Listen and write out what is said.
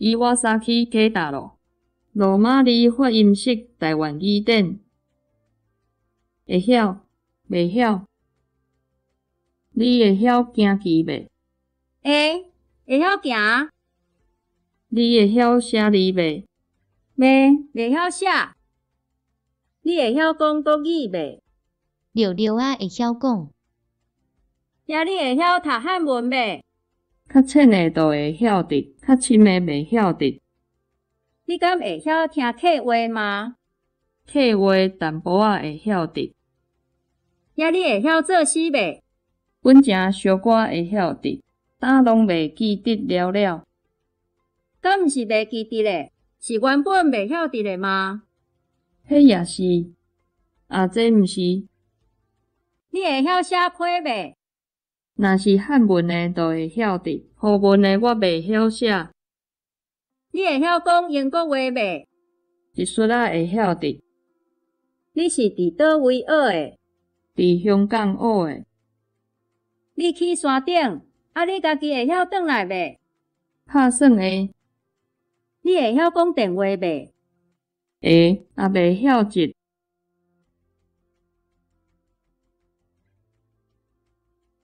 伊瓦薩基幾大囉？羅馬字發音式臺灣語典。會曉，袂曉。你會曉行棋袂？會，會曉行。你會曉寫字袂？袂，袂曉寫。你會曉講國語袂？尿尿仔會曉講。遐你會曉讀漢文袂？較淺的就會曉得，較深的袂曉得。你敢會曉聽客話嗎？客話淡薄仔會曉得。遐你會曉作詩袂？本誠小可會曉得，膽攏袂記得了了。敢毋是袂記得咧，是原本袂曉得的嗎？彼也是，啊這毋是。你會曉寫批袂？若是漢文的就會曉得，葡文的我袂曉寫。你會曉講英國話袂？一絲仔會曉得。你是佇佗位學的？佇香港學的。你去山頂，啊你家己會曉轉來袂？拍算會。你會曉講電話袂？會，也袂曉接。